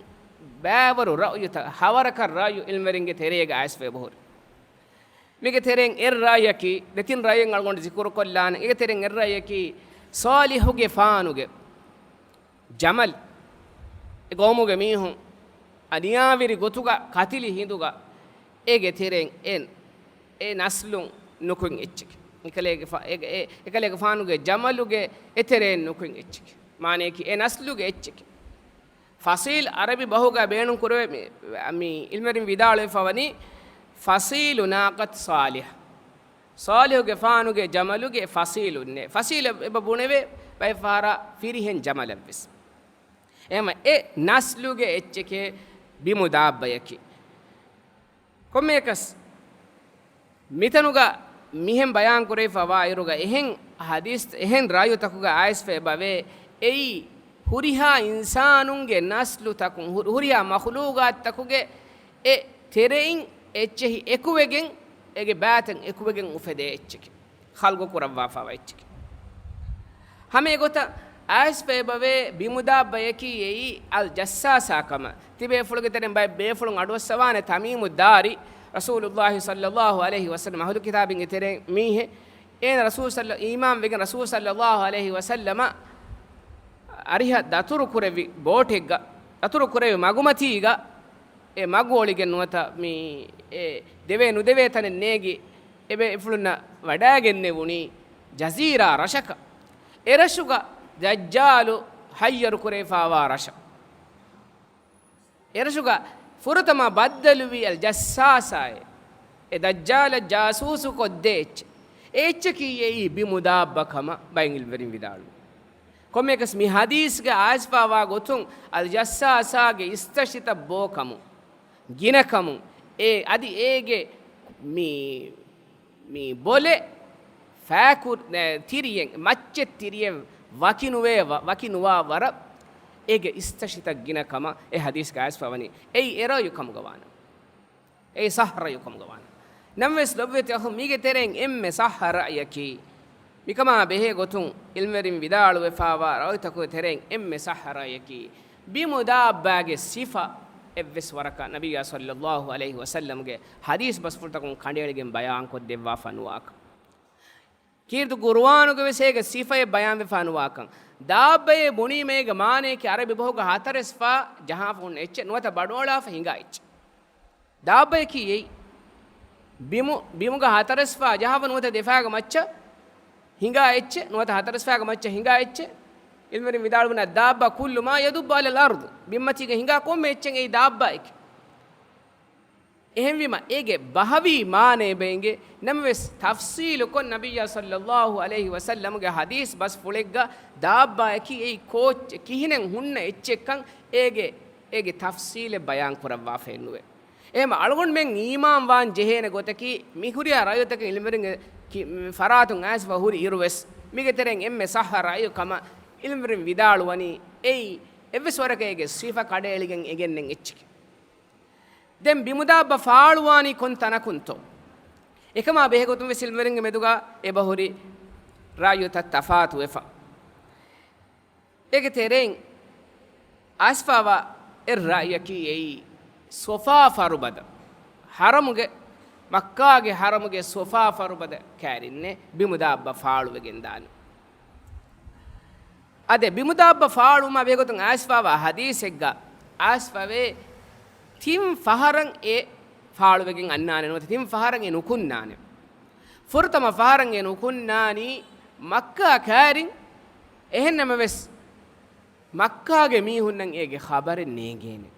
ބައިވަރު ރައުޔުތައް، ހަވަރަކަށް ރައުޔު ޢިލްމުވެރިންގެ ތެރޭގަ އައިސްފައި ބަހުރި. މީގެ ތެރެއިން އެއް ރައުޔަކީ، ދެތިން ރައުޔެއް އަޅުގަނޑު ޒިކުރުކޮށްލާނެ. އޭގެ ތެރެއިން އެއް ރައުޔަކީ، ޞާލިޙުގެފާނުގެ ޖަމަލް، އެ ގައުމުގެ މީހުން އަނިޔާވެރި ގޮތުގަ ކަތިލި ހިނދުގަ އޭގެ ތެރެއިން އެ، އެ ނަސްލުން ނުކުތް އެއްޗެކޭ. އެކަލޭގެފާ-، އެ، އެ، އެކަލޭގެފާނުގެ ޖަމަލުގެ އެތެރެއިން ނުކުތް އެއްޗެކޭ. މާނަޔަކީ އެ ނަސްލުގެ އެއްޗެކޭ. ފަޞީލް ޢަރަބި ބަހުގަ ބޭނުން ކުރެވޭ މި، މި ޢިލްމުވެރިން ވިދާޅުވެފަ ވަނީ، فصيل ناقة صالح. ޞާލިޙުގެފާނުގެ ޖަމަލުގެ ފަޞީލުންނޭ. ފަޞީލަށް އެބަ ބުނެވޭ ބައެއް ފަހަރަށް ފިރިހެން ޖަމަލަށްވެސް. އެހެންވެ އެ ނަސްލުގެ އެއްޗެކޭ ބިމުދާއްބަޔަކީ. ކޮންމެއަކަސް މިތަނުގަ މިހެން ބަޔާން ކުރެވިފަ ވާ އިރުގަ އެހެން ޙަދީޘް، އެހެން ރައުޔުތަކުގަ އައިސްފަ އެބަވޭ، އެއީ ހުރިހާ އިންސާނުންގެ ނަސްލުތަކުން، ހު-، ހުރިހާ މަޚުލޫގާތްތަކުގެ އެ ތެރެއިން އެއްޗެހި އެކުވެގެން، އޭގެ ބައިތައް އެކުވެގެން އުފެދޭ އެއްޗެކޭ. ޚަލްޤު ކުރައްވާފަވާ އެއްޗެކޭ. ހަމަ އެގޮތަށް އައިސްފަ އެބަވޭ ބިމުދާއްބަޔަކީ އެއީ އަލް ޖައްސާސާ ކަމަށް. ތިބޭފުޅުގެ ތެރެއިން ބައެއް ބޭފުޅުން އަޑުއައްސަވާނެ ތަމީމު ދާރި، ރަސޫލުﷲ ޞައްލަﷲ ޢަލައިހި ވަސައްލަމަ އަހުލު ކިތާބުގެ ތެރެއިން މީހެއް. އޭނަ ރަސޫލު ޞައްލަ-، އީމާން ވެގެން ރަސޫލު ޞައްލަﷲ ޢަލައިހި ވަސައްލަމަ އަރިހަށް ދަތުރު ކުރެއްވި ބޯޓެއްގަ، ދަތުރު ކުރެއްވި މަގުމަތީގަ، އެ މަގު އޮޅިގެން ނުވަތަ މި އެ ދެވޭ ނުދެވޭ ތަނެއް ނޭގި، އެ ބޭފުޅުންނަށް ވަޑައިގެންނެވުނީ ޖަޒީރާ ރަށަކަށް. އެ ރަށުގަ ދައްޖާލު ހައްޔަރު ކުރެވިފަވާ ރަށަށް. އެ ރަށުގަ ފުރަތަމަ ބައްދަލުވީ އަލް ޖައްސާސާއޭ. އެ ދައްޖާލަށް ޖާސޫސު ކޮށްދޭ އެއްޗެއް. އެ އެއްޗަކީ އެއީ ބިމުދާއްބަ ކަމަށް ބައެއް ޢިލްމުވެރިން ވިދާޅުވި. ކޮންމެއަކަސް މި ޙަދީޘްގަ އައިސްފަވާ ގޮތުން އަލް ޖައްސާސާގެ އިސްތަށިތައް ބޯކަމުން، ގިނަކަމުން، އެ އަދި އޭގެ މި، މި ބޮލެއް ފާކު-، އެ، ތިރިއެއް، މައްޗެއް ތިރިއެއް ވަކިނުވޭ ވަ-، ވަކިނުވާ ވަރަށް އޭގެ އިސްތަށިތައް ގިނަ ކަމަށް އެ ޙަދީޘްގަ އައިސްފަވަނީ. އެއީ އެ ރައުޔު ކަމުގަ ވާނަމަ. އެއީ ޞައްޙަ ރައުޔު ކަމުގަ ވާނަމަ. ނަމަވެސް ލޮބުވެތި އަޚުން، މީގެ ތެރެއިން އެންމެ ޞައްޙަ ރައުޔަކީ، މިކަމާ ބެހޭ ގޮތުން ޢިލްމުވެރިން ވިދާޅުވެފަވާ ރައުތަކުގެ ތެރެއިން އެންމެ ޞައްޙަ ރައުޔަކީ، ބިމުދާއްބާގެ ސިފަ އެއްވެސް ވަރަކަށް ނަބިއްޔާ ޞައްލަﷲ ޢަލައިހި ވަސައްލަމްގެ ޙަދީޘް ބަސްފުޅުތަކުން ކަނޑައެޅިގެން ބަޔާންކޮށްދެއްވާ ފަނުވާކަށް. ކީރިތި ޤުރުއާނުގަ ވެސް އޭގެ ސިފައެއް ބަޔާންވެފާ ނުވާކަން. ދާއްބައޭ ބުނީމޭގެ މާނަޔަކީ ޢަރަބި ބަހުގަ ހަތަރަސްފަ ޖަހާފަ ހުންނަ އެއްޗެއް ނުވަތަ ބަޑުއަޅާފަ ހިނގާ އެއްޗެއް. ދާއްބަޔަކީ އެއީ. ބިމު-، ބިމުގަ ހަތަރަސްފަ ޖަހާފަ ނުވަތަ ދެފާގެ މައްޗަށް ހިނގާ އެއްޗެއް، ނުވަތަ ހަތަރަސްފައިގެ މައްޗަށް ހިނގާ އެއްޗެއް. ޢިލްމުވެރިން ވިދާޅުވަނީ، އައްދާއްބާ ކުއްލު މާ ޔަދުއްބު ޢަލަލް އަރްޟި. ބިންމަތީގަ ހިނގާ ކޮންމެ އެއްޗެއް އެއީ ދާއްބާއެކޭ. އެހެންވީމަ، އޭގެ ބަހަވީ މާނައެއް ބައެއް އިނގޭ. ނަމަވެސް، ތަފްޞީލުކޮށް، ނަބިއްޔާ ޞައްލަﷲ ޢަލައިހި ވަސައްލަމްގެ ޙަދީޘް ބަސްފުޅެއްގަ ދާއްބާއަކީ އެއީ ކޯއްޗެއް، ކިހިނެއް ހުންނަ އެއްޗެއްކަން އޭގެ، އޭގެ ތަފްޞީލެއް ބަޔާން ކުރައްވާފައެއް ނުވޭ. އެހެން އަޅުގަނޑުމެން އީމާންވާން ޖެހޭނެ ގޮތަކީ، މި ހުރިހާ ރައުޔުތަކެއް ޢިލްމުވެރިންގެ ކި-، ފަރާތުން އައިސްފަ ހުރި އިރުވެސް، މީގެ ތެރެއިން އެންމެ ޞައްޙަ ރައުޔު ކަމަށް ޢިލްމުވެރިން ވިދާޅުވަނީ، އެއީ އެއްވެސް ވަރަކަށް އޭގެ ސިފަ ކަޑައެޅިގެން އެނގެންނެއް އެއްޗެކޭ. ދެން ބިމުދާއްބާ ފާޅުވާނީ ކޮން ތަނަކުންތޯ؟ އެކަމާ ބެހޭގޮތުން ވެސް ޢިލްމުވެރިންގެ މެދުގަ އެބަހުރި ރައުޔުތައް ތަފާތުވެފަ. އޭގެ ތެރެއިން އައިސްފަވާ އެއް ރައުޔަކީ އެއީ ޞަފާ ފަރުބަދަ ޙަރަމުގެ، މައްކާގެ ޙަރަމުގެ ޞަފާ ފަރުބަދަ ކައިރިންނޭ ބިމުދާއްބާ ފާޅުވެގެން ދާނެ. އާދެ، ބިމުދާއްބާ ފާޅުވުމާ ބެހޭގޮތުން އައިސްފަވާ ޙަދީޘެއްގަ އައިސްފަވޭ ތިން ފަހަރަށް އެ ފާޅުވެގެން އަންނާނެ ނުވަތަ ތިން ފަހަރަށް އެ ނުކުންނާނެ. ފުރަތަމަ ފަހަރަށް އެ ނުކުންނާނީ މައްކާ ކައިރިން. އެހެންނަމަވެސް، މައްކާގެ މީހުންނަށް އޭގެ ޚަބަރެއް ނޭނގޭނެ.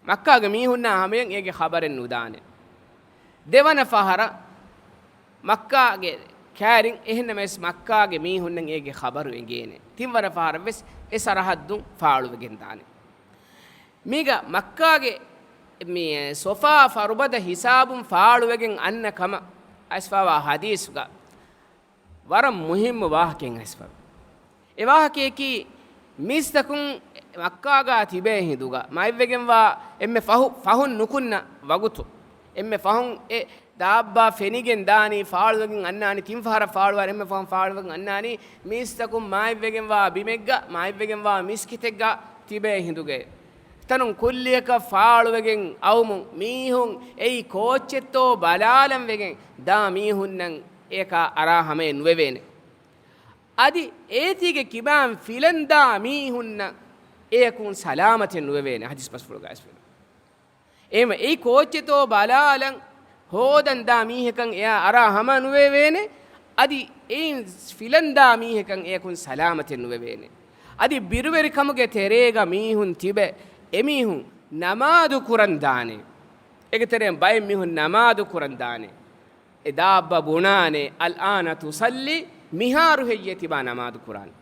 މައްކާގެ މީހުންނާ ހަމަޔަށް އޭގެ ޚަބަރެއް ނުދާނެ. ދެވަނަ ފަހަރަށް މައްކާގެ ކައިރިން، އެހެންނަމަވެސް މައްކާގެ މީހުންނަށް އޭގެ ޚަބަރު އެނގޭނެ. ތިންވަނަ ފަހަރަށް ވެސް އެ ސަރަހައްދުން ފާޅުވެގެން ދާނެ. މީގަ މައްކާގެ މި ޞަފާ ފަރުބަދަ ހިސާބުން ފާޅުވެގެން އަންނަ ކަމަށް އައިސްފަވާ ޙަދީޘްގަ ވަރަށް މުހިއްމު ވާހަކައެއް އައިސްފަވޭ. އެ ވާހަކަޔަކީ، މީސްތަކުން މައްކާގަ ތިބޭ ހިނދުގަ، މާތްވެގެންވާ އެންމެ ފަހު، ފަހުން ނުކުންނަ ވަގުތު، އެންމެ ފަހުން އެ ދާއްބާ ފެނިގެން ދާނީ، ފާޅުވެގެން އަންނާނީ، ތިން ފަހަރަށް ފާޅުވާން، އެންމެ ފަހުން ފާޅުވެގެން އަންނާނީ، މީސްތަކުން މާތްވެގެންވާ ބިމެއްގަ، މާތްވެގެންވާ މިސްކިތެއްގަ ތިބޭ ހިނދުގައި. ތަނުން ކުއްލިއަކަށް ފާޅުވެގެން އައުމުން، މީހުން އެއީ ކޯއްޗެއްތޯ ބަލާލަން ވެގެން ދާ މީހުންނަށް އެކަ އަރާ ހަމައެއް ނުވެވޭނެ. އަދި އޭތީގެ ކިބާން ފިލަން ދާ މީހުންނަށް އެޔަކުން ސަލާމަތެއް ނުވެވޭނެ. ޙަދީޘް ބަސްފުޅުގައި އައިސްފަވޭ. އެހެންވެ، އެއީ ކޯއްޗެއްތޯ ބަލާލަން ހޯދަން ދާ މީހަކަށް އެޔާ އަރާ ހަމަ ނުވެވޭނެ. އަދި އެއިން ފިލަން ދާ މީހަކަށް އެޔަކުން ސަލާމަތެއް ނުވެވޭނެ. އަދި ބިރުވެރިކަމުގެ ތެރޭގަ މީހުން ތިބެ، އެމީހުން ނަމާދު ކުރަން ދާނެ. އޭގެ ތެރެއިން ބައެއް މީހުން ނަމާދު ކުރަން ދާނެ. އެ ދާއްބަ ބުނާނެ، "الآن تصلي"، މިހާރު ހެއްޔޭ ތިބާ ނަމާދު ކުރާނީ؟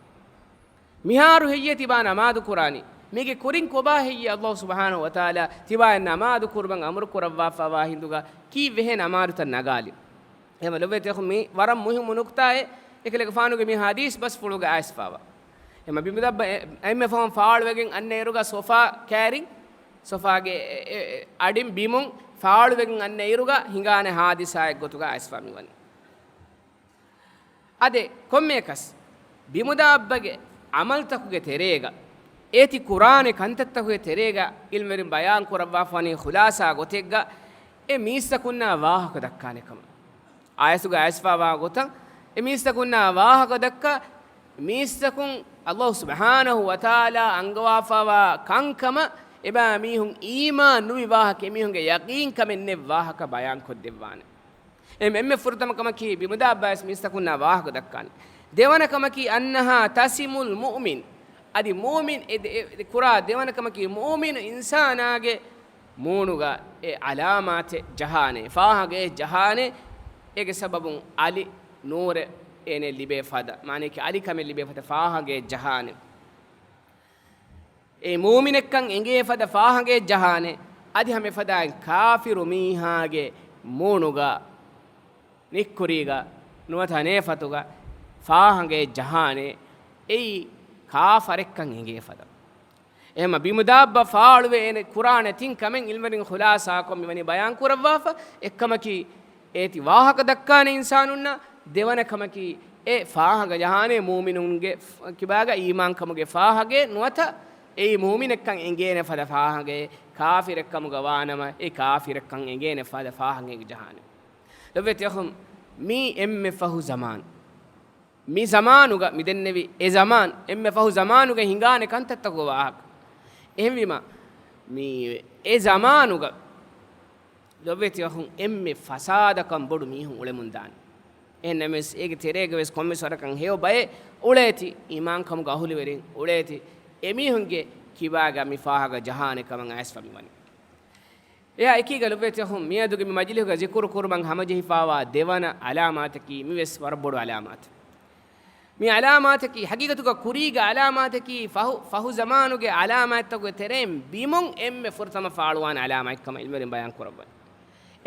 މިހާރު ހެއްޔޭ ތިބާ ނަމާދު ކުރާނީ؟ މީގެ ކުރިން ކޮބާ ހެއްޔޭ ﷲ ސުބްޙާނަހޫ ވަތަޢާލާ ތިބާއަށް ނަމާދު ކުރުމަށް އަމުރު ކުރައްވާފަވާ ހިނދުގަ ކީއްވެހޭ ނަމާދުތައް ނަގާލި؟ އެހެންވެ ލޮބުވެތި އަޚުން، މީ ވަރަށް މުހިއްމު ނުކުތާއެއް. އެކަލޭގެފާނުގެ މި ޙަދީޘް ބަސްފުޅުގަ އައިސްފަވާ. އެމަ ބިމުދައްބަ އެ-، އެންމެ ފަހުން ފާޅުވެގެން އަންނަ އިރުގަ ސޮފާ ކައިރިން، ސޮފާގެ އެ-، އެ-، އެ-، އަޑިން ބިމުން ފާޅުވެގެން އަންނަ އިރުގަ ހިނގާނެ ޙާދިސާއެއް ގޮތުގަ އައިސްފާ މިވަނީ. އަދެ ކޮންމެއަކަސް ބިމުދާއްބަގެ ޢަމަލުތަކުގެ ތެރޭގަ، އޭތި ކުރާނެ ކަންތައްތަކުގެ ތެރޭގަ ޢިލްމުވެރިން ބަޔާން ކުރައްވާފާނީ ޚުލާޞާ ގޮތެއްގަ އެ މީސްތަކުންނާ ވާހަކަ ދައްކާނެ ކަމަށް. އާޔަތުގަ އައިސްފާވާ ގޮތަށް އެ މީސްތަކުންނާ ވާހަކަ ދައްކާ، މީސްތަކުން ﷲ ސުބްޙާނަހޫ ވަތަޢާލާ އަންގަވާފާވާ ކަންކަމަށް އެބައިމީހުން އީމާން ނުވި ވާހަކަ، އެމީހުންގެ ޔަޤީންކަމެއް ނެތް ވާހަކަ ބަޔާން ކޮށްދެއްވާނެ. އެ އެންމެ ފުރަތަމަ ކަމަކީ ބިމުދާއްބާވެސް މީސްތަކުންނާ ވާހަކަ ދައްކާނެ. ދެވަނަ ކަމަކީ، "أنها تسم المؤمن". އަދި މުއުމިން އެ ދެ-، އެ ކުރާ ދެވަނަ ކަމަކީ، މުއުމިނު އިންސާނާގެ މޫނުގަ އެ ޢަލާމާތެއް ޖަހާނެ، ފާހަގައެއް ޖަހާނެ، އޭގެ ސަބަބުން އަލި ނޫރެއް އޭނަ ލިބޭ ފަދަ، މާނައަކީ އަލިކަމެއް ލިބޭ ފަދަ ފާހަގައެއް ޖަހާނެ. އެ މޫމިނެއްކަން އެނގޭ ފަދަ ފާހަގައެއް ޖަހާނެ. އަދި ހަމަ އެފަދައިން ކާފިރު މީހާގެ މޫނުގަ ނިއްކުރީގަ ނުވަތަ ނޭފަތުގަ ފާހަގައެއް ޖަހާނެ، އެއީ ކާފަރެއްކަން އެނގޭ ފަދަ. އެހެންމަ ބިމުދާއްބަ ފާޅުވެ އޭނަ ކުރާނެ ތިން ކަމެއް ޢިލްމުވެރިން ޚުލާޞާކޮށް މިވަނީ ބަޔާން ކުރައްވާފަ. އެއްކަމަކީ އޭތި ވާހަކަ ދައްކާނެ އިންސާނުންނަށް، ދެވަނަ ކަމަކީ އެ ފާހަގަ ޖަހާނެ މޫމިނުންގެ ފް-، ކިބާގަ އީމާންކަމުގެ ފާހަގައެއް ނުވަތަ އެއީ މޫމިނެއްކަން އެނގޭނެ ފަދަ ފާހަގައެއް، ކާފިރެއްކަމުގަ ވާނަމަ އެ ކާފިރެއްކަން އެނގޭނެ ފަދަ ފާހަގައެއް ޖަހާނެ. ލޮބުވެތި އަޚުން، މީ އެންމެ ފަހު ޒަމާން. މި ޒަމާނުގަ މި ދެންނެވި އެ ޒަމާން، އެންމެ ފަހު ޒަމާނުގަ ހިނގާނެ ކަންތައްތަކުގެ ވާހަކަ. އެހެންވީމަ، މި އެ ޒަމާނުގަ ލޮބުވެތި އަޚުން އެންމެ ފަސާދަކަން ބޮޑު މީހުން އުޅެމުންދާނެ. އެހެންނަމަވެސް އޭގެ ތެރޭގަވެސް ކޮންމެސް ވަރަކަށް ހެޔޮ ބައެއް އުޅޭތި، އީމާންކަމުގެ އަހުލުވެރިން އުޅޭތި، އެމީހުންގެ ކިބާގަ މި ފާހަގަ ޖަހާނެ ކަމަށް އައިސްފަ މިވަނީ. އެއާ އެކީގަ ލޮބުވެތި އަޚުން، މިއަދުގެ މި މަޖިލިހުގަ ޒިކުރު ކުރުމަށް ހަމަޖެހިފާވާ ދެވަނަ އަލާމާތަކީ މިވެސް ވަރަށް ބޮޑު އަލާމާތެއް. މި އަލާމާތަކީ، ހަގީގަތުގަ ކުރީގެ އަލާމާތަކީ، ފަހު، ފަހު ޒަމާނުގެ އަލާމާތްތަކުގެ ތެރެއިން ބިމުން އެންމެ ފުރަތަމަ ފާޅުވާނެ އަލާމާތްކަމަށް ޢިލްމުވެރިން ބަޔާން ކުރައްވަނީ.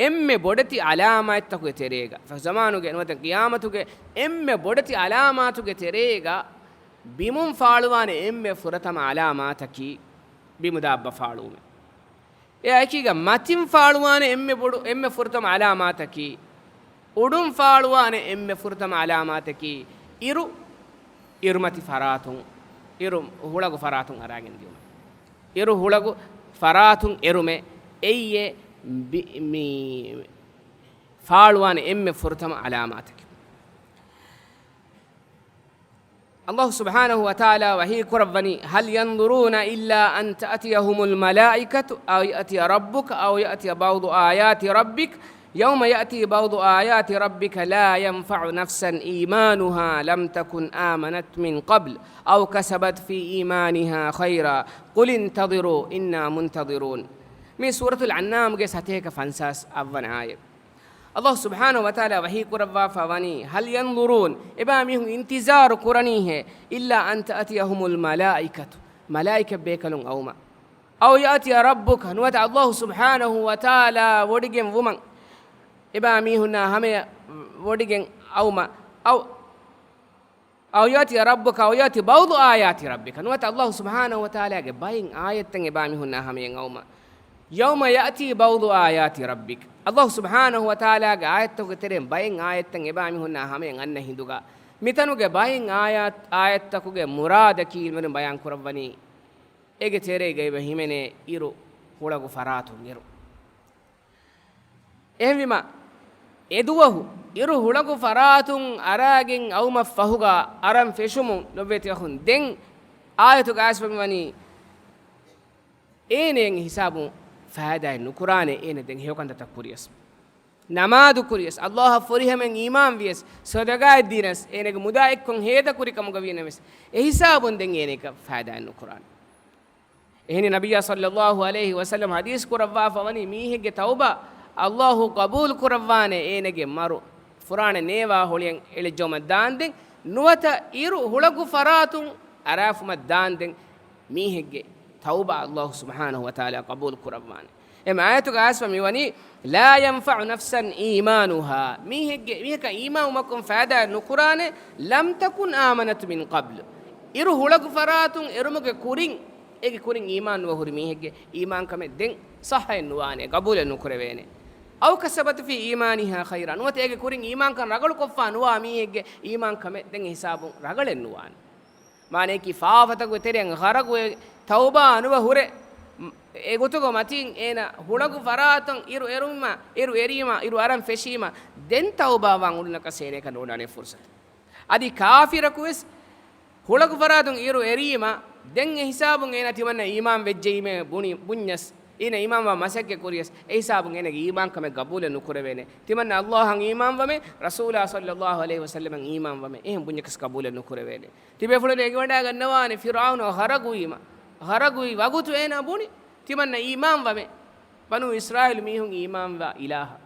އެންމެ ބޮޑެތި އަލާމާތްތަކުގެ ތެރޭގަ، ފަހު ޒަމާނުގެ ނުވަތަ ޤިޔާމަތުގެ އެންމެ ބޮޑެތި އަލާމާތުގެ ތެރޭގަ ބިމުން ފާޅުވާނެ އެންމެ ފުރަތަމަ އަލާމާތަކީ ބިމުދާއްބަ ފާޅުވުމެއް. އެއާއެކީގަ މަތިން ފާޅުވާނެ އެންމެ ބޮޑު، އެންމެ ފުރަތަމަ އަލާމާތަކީ، އުޑުން ފާޅުވާނެ އެންމެ ފުރަތަމަ އަލާމާތަކީ، އިރު، އިރުމަތި ފަރާތުން، އިރު ހުޅަގު ފަރާތުން އަރާގެން ދިޔުމެއް. އިރު ހުޅަގު ފަރާތުން އެރުމެއް، އެއީ ބި-، މި ފާޅުވާނެ އެންމެ ފުރަތަމަ އަލާމާތަކީ. ﷲ ސުބްޙާނަހޫ ވަތަޢާލާ ވަޙީ ކުރައްވަނީ، "هل ينظرون إلا أن تأتيهم الملائكة أو يأتي ربك أو يأتي بعض آيات ربك يوم يأتي بعض آيات ربك لا ينفع نفسا إيمانها لم تكن آمنت من قبل أو كسبت في إيمانها خيرا قل انتظروا إنا منتظرون." މި ސޫރަތުލް އަންޢާމްގެ ސަތޭކަ ފަންސާސް އަށްވަނަ އާޔަތް. ﷲ ސުބްޙާނަހޫ ވަތަޢާލާ ވަޙީ ކުރައްވާފަ ވަނީ، "هل ينظرون"، އެބައިމީހުން އިންތިޒާރު ކުރަނީހޭ، "إلا أن تأتيهم الملائكة"، މަލާއިކަތް ބޭކަލުން އައުމަށް، "أو يأتي ربك"، ނުވަތަ ﷲ ސުބްޙާނަހޫ ވަތަޢާލާ ވޮޑިގެން ވުމަށް، އެބައިމީހުންނާ ހަމަޔަށް ވޮޑިގެން އައުމަށް، އައު، "أو يأتي ربك أو يأتي بعض آيات ربك"، ނުވަތަ ﷲ ސުބްޙާނަހޫ ވަތަޢާލާގެ ބައެއް އާޔަތްތައް އެބައިމީހުންނާ ހަމަޔަށް އައުމަށް. "يوم يأتي بعض آيات ربك"، ﷲ ސުބްޙާނަހޫ ވަތަޢާލާގެ އާޔަތްތަކުގެ ތެރެއިން ބައެއް އާޔަތްތައް އެބައިމީހުންނާ ހަމަޔަށް އަންނަ ހިނދުގަ، މިތަނުގެ ބައެއް އާޔަތް، އާޔަތްތަކުގެ މުރާދަކީ ޢިލްމުވެރިން ބަޔާން ކުރައްވަނީ، އޭގެ ތެރޭގައި އެބަ ހިމެނޭ އިރު ހުޅަގު ފަރާތުން އިރު. އެހެންވީމަ، އެދުވަހު އިރު ހުޅަގު ފަރާތުން އަރާގެން އައުމަށްފަހުގަ އަރަން ފެށުމުން ލޮބުވެތި އަޚުން، ދެން އާޔަތުގަ އައިސްފަ މިވަނީ، އޭނައަށް ހިސާބުން ފައިދާއެއް ނުކުރާނެ، އޭނަ ދެން ހެޔޮކަންތައްތައް ކުރިޔަސް. ނަމާދު ކުރިޔަސް، ﷲ އަށް ފުރިހަމައިން އީމާން ވިޔަސް، ޞަދަގާތް ދިނަސް، އޭނަގެ މުދާ އެއްކޮށް ހޭދަ ކުރި ކަމުގަ ވީނަމަވެސް، އެ ހިސާބުން ދެން އޭނައަކަށް ފައިދާއެއް ނުކުރާނެ. އެހެނީ ނަބިއްޔާ ޞައްލައްލާހު ޢަލައިހި ވަސައްލަމަ ޙަދީޘް ކުރައްވާފަ ވަނީ، މީހެއްގެ ތައުބާ ﷲ ޤަބޫލު ކުރައްވާނެ އޭނަގެ މަރު ފުރާނަ ނޭވާ ހޮޅިއަށް އެޅިއްޖައުމަށް ދާންދެން، ނުވަތަ އިރު ހުޅަގު ފަރާތުން އަރާފުމަށް ދާންދެން މީހެއްގެ ތައުބާ ﷲ ސުބްޙާނަހު ވަތަޢާލާ ޤަބޫލު ކުރައްވާނެ. އެ އާޔަތުގަ އައިސްފަ މިވަނީ، "ލާ ޔަންފަޢު ނަފްސަން އީމާނުހާ." މީހެއްގެ، މީހަކަށް އީމާންވުމަކުން ފައިދާ ނުކުރާނެ، "ލަމް ތަކުން އާމަނަތް މިން ޤަބްލު." އިރު ހުޅަގު ފަރާތުން އެރުމުގެ ކުރިން، އޭގެ ކުރިން އީމާން ނުވަ ހުރި މީހެއްގެ އީމާންކަމެއް ދެން ޞައްޙައެއް ނުވާނެ، ޤަބޫލެއް ނުކުރެވޭނެ. "އައު ކަސަބަތް ފީ އީމާނިހާ ޚައިރާ." ނުވަތަ އޭގެ ކުރިން އީމާންކަން ރަނގަޅުކޮށްފާ ނުވާ މީހެއްގެ އީމާންކަމެއް ދެން އެ ހިސާބުން ރަނގަޅެއް ނުވާނެ. މާނަޔަކީ ފާފަތަކުގެ ތެރެއަށް ޣަރަޤުވެ، ތައުބާ ނުވަ ހުރެ، އެގޮތުގަ މަތީން އޭނަ ހުޅަގު ފަރާތުން އިރު އެރުމަށް، އިރު އެރީމަ، އިރު އަރަން ފެށީމަ، ދެން ތައުބާވާން އުޅުނަކަސް އޭނައަކަށް ނޯންނާނެ ފުރުޞަތު. އަދި ކާފިރަކުވެސް ހުޅަގު ފަރާތުން އިރު އެރީމަ، ދެން އެ ހިސާބުން އޭނަ ތިމަންނަ އީމާން ވެއްޖެއީމޭ ބުނި، ބުންޏަސް، އޭނަ އީމާންވާ މަސައްކަތް ކުރިޔަސް، އެ ހިސާބުން އޭނަގެ އީމާންކަމެއް ގަބޫލެއް ނުކުރެވޭނެ. ތިމަންނަ ﷲއަށް އީމާންވަމޭ، ރަސޫލާ ޞައްލައްލާހު ޢަލައިހި ވަސައްލަމަށް އީމާންވަމޭ، އެހެން ބުންޏަކަސް ގަބޫލެއް ނުކުރެވޭނެ. ތިބޭފުޅުން އެނގިވަޑައިގަންނަވާނެ، ފިރުޢައުނު ޣަރަޤުވީމަ، ޣަރަޤުވި ވަގުތު އޭނާ ބުނި، ތިމަންނަ އީމާންވަމޭ، ބަނޫ އިސްރާއީލު މީހުން އީމާންވާ އިލާހަށް.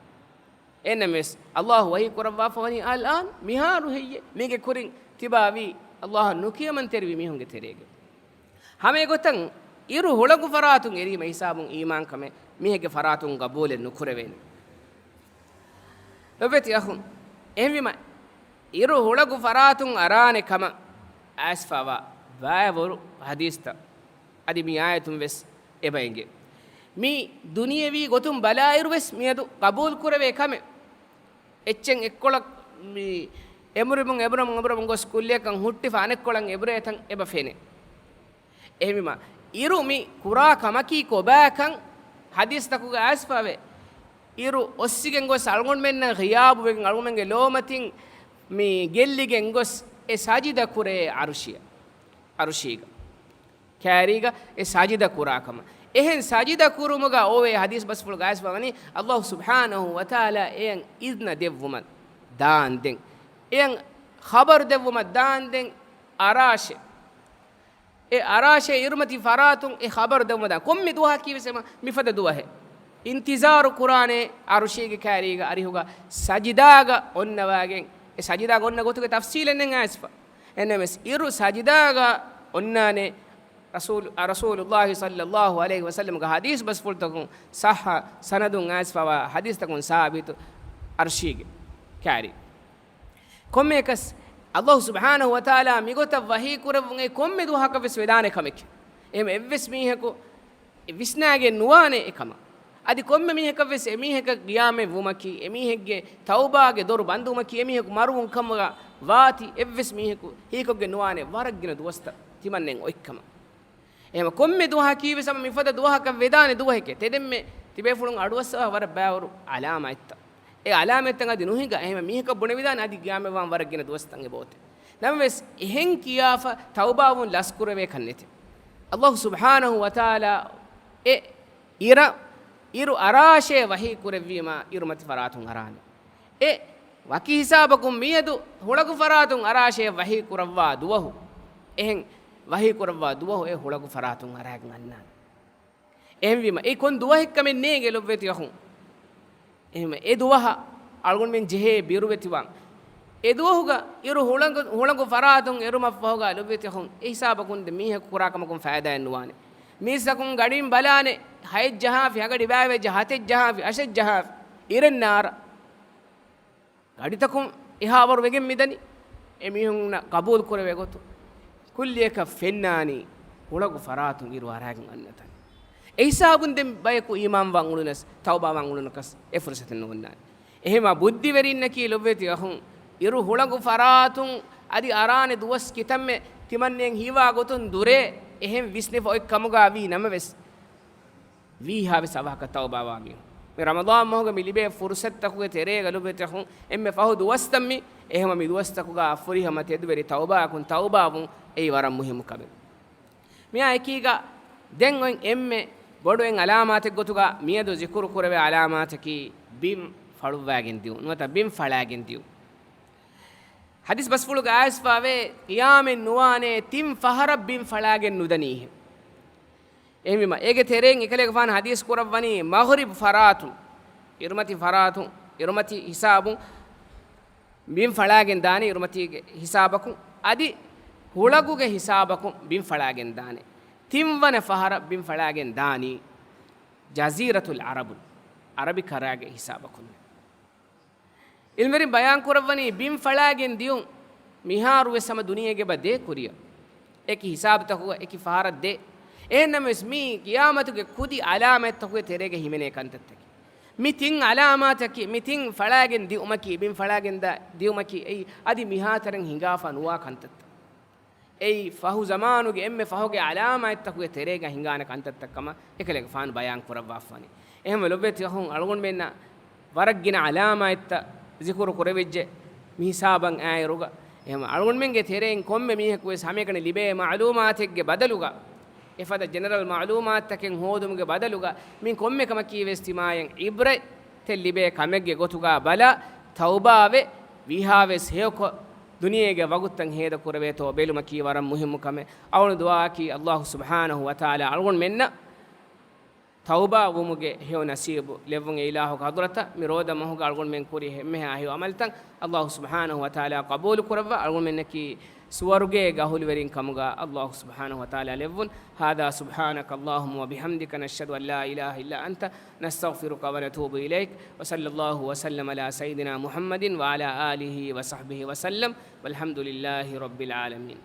އެހެންނަމަވެސް، ﷲ ވަޙީ ކުރައްވާފަ ވަނީ، އަލްއާން، މިހާރު ހެއްޔޭ؟ މީގެ ކުރިން ތިބާވީ، ﷲ އަށް ނުކިޔަމަންތެރިވި މީހުންގެ ތެރޭގަ. ހަމަ އެގޮތަށް، އިރު ހުޅަގު ފަރާތުން އެރީމަ ހިސާބުން އީމާންކަމެއް މީހެއްގެ ފަރާތުން ގަބޫލެއް ނުކުރެވޭނެ. ލޮބުވެތި އަޚުން، އެހެންވީމަ، އިރު ހުޅަގު ފަރާތުން އަރާނެ ކަމަށް އައިސްފަވާ ބައިވަރު ޙަދީޘްތައް އަދި މި އާޔަތުން ވެސް އެބަ އެނގޭ. މި ދުނިޔެވީ ގޮތުން ބަލާއިރު ވެސް މިއަދު ޤަބޫލު ކުރެވޭ ކަމެއް. އެއްޗެއް އެއްކޮޅަށް މި އެނބުރިމުން އެނބުރަމުން އެނބުރަމުން ގޮސް ކުއްލިއަކަށް ހުއްޓިފަ އަނެއްކޮޅަށް އެނބުރޭތަން އެބަ ފެނޭ. އެހެންވީމަ، އިރު މި ކުރާ ކަމަކީ ކޮބާކަން ޙަދީޘްތަކުގަ އައިސްފަވޭ. އިރު އޮއްސިގެން ގޮސް އަޅުގަނޑުމެންނަށް ޣިޔާބުވެގެން އަޅުގަނޑުމެންގެ ލޯމަތިން މި ގެއްލިގެން ގޮސް އެ ސަޖިދަ ކުރޭ ޢަރުޝިއަށް. ޢަރުޝީގަ. ކާރީގަ އެ ސަޖިދަ ކުރާ ކަމަށް. އެހެން ސަޖިދަ ކުރުމުގަ އޮވޭ ޙަދީޘް ބަސްފުޅުގަ އައިސްފަ ވަނީ، ﷲ ސުބްޙާނަހު ވަތަޢާލާ އެޔަށް އިޒްނަ ދެއްވުމަށް ދާންދެން. އެޔަށް ޚަބަރު ދެއްވުމަށް ދާންދެން ޢަރާޝެއް. އެ ޢަރާޝޭ އިރުމަތި ފަރާތުން އެ ޚަބަރު ދެއްވުމަށް ދާން. ކޮންމެ ދުވަހަކީ ވެސް އެމަ މިފަދަ ދުވަހެއް. އިންތިޒާރު ކުރާނެ ޢަރުޝީގެ ކާރީގަ އަރިހުގަ ސަޖިދާގަ އޮންނަވާގެން. އެ ސަޖިދާގަ އޮންނަ ގޮތުގެ ތަފްޞީލެއް ނެތް އައިސްފަ. އެހެންނަމަވެސް އިރު ސަޖިދާގަ އޮންނާނެ ރަސޫލު، ރަސޫލުﷲ ޞައްލައްލާހު ޢަލައިހި ވަސައްލަމްގެ ޙަދީޘް ބަސްފުޅުތަކުން ޞައްޙަ ސަނަދުން އައިސްފަވާ ޙަދީޘްތަކުން ސާބިތު ޢަރްޝީގެ ކާރި. ކޮންމެއަކަސް ﷲ ސުބްޙާނަހު ވަތަޢާލާ މިގޮތަށް ވަޙީ ކުރެއްވުން އެ ކޮންމެ ދުވަހަކަށް ވެސް ވެދާނެ ކަމެކޭ. އެހެން އެއްވެސް މީހަކު ވިސްނާގެން ނުވާނެ އެކަމަށް. އަދި ކޮންމެ މީހަކަށް ވެސް އެމީހަކަށް ޤިޔާމަތް ވުމަކީ، އެމީހެއްގެ ތައުބާގެ ދޮރު ބަންދުވުމަކީ، އެމީހަކު މަރުވުން ކަމުގަ ވާތީ، އެއްވެސް މީހަކު ހީކޮށްގެން ނުވާނެ ވަރަށް ގިނަ ދުވަސްތައް ތިމަންނެން އޮތްކަމަށް. އެހެން ކޮންމެ ދުވަހަކީ ވެސް ހަމަ މިފަދަ ދުވަހަކަށް ވެދާނެ ދުވަހެކޭ. ތެދެންމެ ތިބޭފުޅުން އަޑުއައްސަވާ ވަރަށް ބައިވަރު ޢަލާމާތްތައް. އެ ޢަލާމާތްތައް އަދި ނުހިނގާ، އެހެން މީހަކަށް ބުނެވިދާނެ އަދި ޤިޔާމަތް ވާން ވަރަށް ގިނަ ދުވަސްތައް އެބައޮތޭ. ނަމަވެސް އެހެން ކިޔާފަ ތައުބާވުން ލަސްކުރެވޭކަށް ނެތޭ. ﷲ ސުބްޙާނަހު ވަތަޢާލާ އެ އިރަށް، އިރު ޢަރާޝޭ ވަޙީ ކުރެއްވީމާ އިރުމަތި ފަރާތުން އަރާނެ. އެ ވަކި ހިސާބަކުން މިއަދު ހުޅަގު ފަރާތުން އަރާޝޭ ވަޙީ ކުރައްވާ ދުވަހު، އެހެން ވަޙީ ކުރައްވާ ދުވަހު އެ ހުޅަގު ފަރާތުން އަރާގެން އަންނާނެ. އެހެންވީމަ، އެ ކޮން ދުވަހެއްކަމެއް ނޭނގެ ލޮބުވެތި އަޚުން. އެހެންވެ، އެ ދުވަހަށް އަޅުގަނޑުމެން ޖެހޭ ބިރުވެތިވާން. އެ ދުވަހުގަ އިރު ހުޅަނގު، ހުޅަނގު ފަރާތުން އެރުމަށްފަހުގަ ލޮބުވެތި އަޚުން، އެ ހިސާބަކުން ދެ މީހަކު ކުރާ ކަމަކުން ފައިދާއެއް ނުވާނެ. މީސްތަކުން ގަޑިން ބަލާނެ، ހައެއް ޖަހާފި، ހަގަޑި ބައިވެއްޖެ، ހަތެއް ޖަހާފި، އަށެއް ޖަހާފި، އިރެއް ނާރަ. ގަޑިތަކުން އެހާވަރު ވެގެން މިދަނީ، އެމީހުންނަށް ޤަބޫލު ކުރެވޭ ގޮތުން. ކުއްލިއަކަށް ފެންނާނީ ހުޅަގު ފަރާތުން އިރު އަރާގެން އަންނަތަން. އެ ހިސާބުން ދެން ބަޔަކު އީމާންވާން އުޅުނަސް، ތައުބާވާން އުޅުނަކަސް އެ ފުރުޞަތެއް ނޯންނާނެ. އެހެންވާ ބުއްދިވެރިންނަކީ ލޮބުވެތި އަޚުން، އިރު ހުޅަގު ފަރާތުން އަދި އަރާނެ ދުވަސް ކިތަންމެ ތިމަންނެން ހީވާ ގޮތުން ދުރޭ އެހެން ވިސްނިފަ އޮތް ކަމުގަ ވީ ނަމަވެސް، ވީހާވެސް އަވަހަކަށް ތައުބާވާ މީހުން. މި ރަމަޟާން މަހުގަ މި ލިބޭ ފުރުޞަތުތަކުގެ ތެރޭގަ ލޮބުވެތި އަޚުން، އެންމެ ފަހު ދުވަސްތައް މި، އެހެންވީމަ މި ދުވަސްތަކުގަ ފުރިހަމަ ތެދުވެރި ތައުބާއަކުން ތައުބާވުން އެއީ ވަރަށް މުހިއްމު ކަމެއް. މިއާ އެކީގަ ދެން އޮތް އެންމެ ބޮޑު އެއް ޢަލާމާތެއް ގޮތުގަ މިއަދު ޒިކުރު ކުރެވޭ ޢަލާމާތަކީ ބިން ފަޅުއްވާގެން ދިޔުން، ނުވަތަ ބިން ފަޅާގެން ދިޔުން. ޙަދީޘް ބަސްފުޅުގަ އައިސްފަވޭ، ޤިޔާމަތް ނުވާނޭ ތިން ފަހަރަށް ބިން ފަޅާގެން ނުދަނީހެން. އެހެންވީމަ، އޭގެ ތެރެއިން އެކަލޭގެފާނު ޙަދީޘް ކުރައްވަނީ، މަޣްރިބް ފަރާތުން އިރުމަތި ފަރާތުން، އިރުމަތި ހިސާބުން ބިން ފަޅާގެން ދާނެ، އިރުމަތީގެ ހިސާބަކުން. އަދި ހުޅަގުގެ ހިސާބަކުން ބިން ފަޅާގެން ދާނެ. ތިންވަނަ ފަހަރަށް ބިން ފަޅާގެން ދާނީ ޖަޒީރަތުލް ޢަރަބުން، ޢަރަބި ކަރާގެ ހިސާބަކުން. ޢިލްމުވެރިން ބަޔާން ކުރައްވަނީ ބިން ފަޅާގެން ދިޔުން މިހާރު ވެސް ހަމަ ދުނިޔޭގެ ބަ ދޭ ކުރިއަށް. އެކި ހިސާބުތަކުގަ އެކި ފަހަރަށް ދޭ. އެހެންނަމަވެސް މީ ޤިޔާމަތުގެ ކުދި ޢަލާމާތްތަކުގެ ތެރޭގަ ހިމެނޭ ކަންތައްތަކެއް. މި ތިން ޢަލާމާތަކީ، މި ތިން ފަޅާގެން ދިއުމަކީ، ބިން ފަޅާގެން ދާ ދިއުމަކީ އެއީ އަދި މިހާތަނަށް ހިނގާފަ ނުވާ ކަންތައްތައް. އެއީ ފަހު ޒަމާނުގެ އެންމެ ފަހުގެ ޢަލާމާތްތަކުގެ ތެރޭގަ ހިނގާނެ ކަންތައްތައް ކަމަށް އެކަލޭގެފާނު ބަޔާން ކުރައްވާފާނެ. އެހެންވެ ލޮބުވެތި އަޚުން، އަޅުގަނޑުމެންނަށް ވަރަށް ގިނަ ޢަލާމާތްތައް ޒިކުރު ކުރެވިއްޖެ މި ހިސާބަށް އާއިރުގަ. އެހެން އަޅުގަނޑުމެންގެ ތެރެއިން ކޮންމެ މީހަކު ވެސް ހަމައެކަނި ލިބޭ މަޢުލޫމާތެއްގެ ބަދަލުގަ، އެފަދަ ޖެނެރަލް މަޢުލޫމާތުތަކެއް ހޯދުމުގެ ބަދަލުގަ، މި ކޮންމެ ކަމަކީ ވެސް ތިމާޔަށް ޢިބްރަތެއް ލިބޭ ކަމެއްގެ ގޮތުގަ ބަލާ، ތައުބާވެ، ވީހާވެސް ހެޔޮކޮށް، ދުނިޔޭގެ ވަގުތުތައް ހޭދަ ކުރެވޭތޯ ބެލުމަކީ ވަރަށް މުހިއްމު ކަމެއް. އަޅުގަނޑު ދުޢާއަކީ ﷲ ސުބްޙާނަހޫ ވަތަޢާލާ އަޅުގަނޑުމެންނަށް ތައުބާ ވުމުގެ ހެޔޮ ނަސީބު ލެއްވުން. އެ އިލާހުގެ ޙަޟްރަތަށް މި ރޯދަ މަހުގަ އަޅުގަނޑުމެން ކުރި އެންމެހާ ހެޔޮ ޢަމަލުތައް ﷲ ސުބްޙާނަހޫ ވަތަޢާލާ ޤަބޫލު ކުރައްވާ، އަޅުގަނޑުމެންނަކީ ސުވަރުގޭގެ އަހުލުވެރިން ކަމުގަ ﷲ ސުބްޙާނަހޫ ވަތަޢާލާ ލެއްވުން. هذا سبحانك اللهم وبحمدك، نشهد أن لا إله إلا أنت، نستغفرك ونتوب إليك، وصلى الله وسلم على سيدنا محمد وعلى آله وصحبه وسلم، والحمد لله رب العالمين.